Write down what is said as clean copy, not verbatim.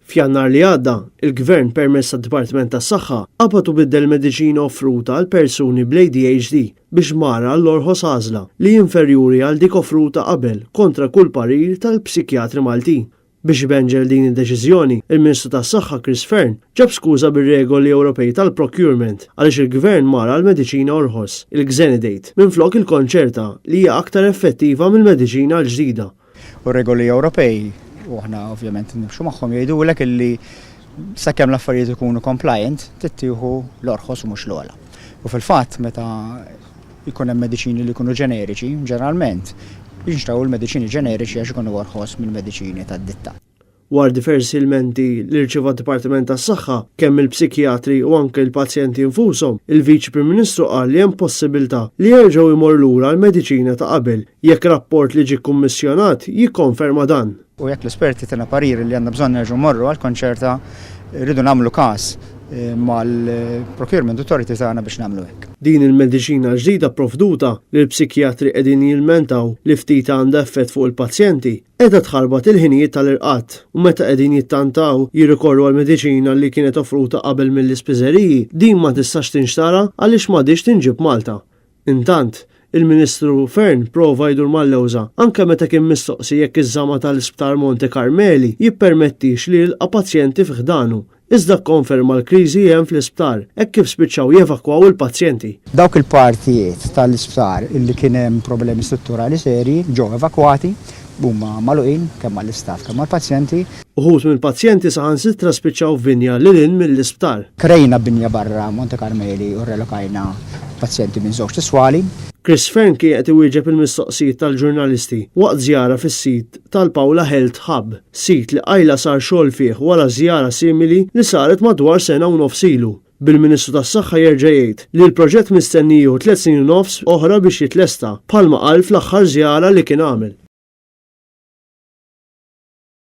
F'Jannar li għadda, il-Gvern permezz tad-Dipartiment tas-Saħħa qabad u biddel mediċina offruta għal persuni bl-ADHD biex mar għall-orħos għażla li hi inferjuri għal dik offruta qabel kontra kull parir tal-psikjatri Maltin. Biex ibenġel din id-deċiżjoni, il-Ministru tas-Saħħa Chris Fearne ġab skuża bir-regoli Ewropej tal-procurement għaliex il-Gvern mar għal mediċina orħos, il-Xenidate, minflok il-Concerta li hija aktar effettiva mill-mediċina l-ġdida. U r-regoli Ewropej, u aħna ovvjament nimxu magħhom, jgħidulek illi sakemm l-affarijiet ikunu compliant, trid tieħu l-orħos u mhux l-ogħla. U fil-fatt meta jkun hemm mediċini li jkunu ġeneriċi, ġeneralment jinxtraw il-mediċini ġeneriċi għax ikunu orħos mill-mediċini tad-ditta. Wara diversi ilmenti li rċieva d-Dipartiment tas-Saħħa, kemm mill-psikjatri u anke l-pazjenti infushom, il-Viċi Prim Ministru qal li hemm possibilità li jerġgħu jmorru lura għall-mediċina ta' qabel jekk rapport li ġie kkummissjonat jikkonferma dan. U jekk l-esperti tana parir li għandna bżonn nerġgħu mmorru għall-Concerta, rridu nagħmlu każ mal-procurement authority tagħna biex nagħmlu hekk. Din il-mediċina l-ġdida pprovduta, li l-psikjatri qegħdin jilmentaw li ftit għandha effett fuq il-pazjenti, Qiegħda tħarbat il-ħinijiet tal-irqad u meta qegħdin jittantaw jirrikorru għall-mediċina li kienet offruta qabel mill-ispiżeriji, din ma tistax tinxtara għaliex m'għadhiex tinġieb Malta. Intant, il-Ministru Fearne prova jdur mal-lewża anke meta kien mistoqsi jekk iż-żama tal-Isptar Monte Carmeli jippermettix li jilqa' pazjenti fi ħdanu. Iżda kkonferma l-kriżi hemm fl-isptar hekk kif spiċċaw jevakwaw il-pazjenti. Dawk il-partijiet tal-isptar illi kien hemm problemi strutturali serji ġew evakwati, huma magħluqin kemm għall-istaff kemm għall-pazjenti. Uħud mill-pazjenti saħansitra spiċċaw f'binja lil hinn mill-isptar. Krejna binja barra Monte Carmeli u rrelokajna pazjenti minn żewġt iswali. Chris Fearne kien qed iwieġeb il-mistoqsijiet tal-ġurnalisti waqt żjara fis-sit tal-Paola Health Hub. Sit li qajla sar xogħol fih wara żjara simili li saret madwar sena u nofs ilu, bil-Ministru tas-Saħħa jerġa' jgħid li l-proġett mistenni jieħu tlett snin u nofs oħra biex jitlesta, bħalma qal fl-aħħar żjara li kien għamel.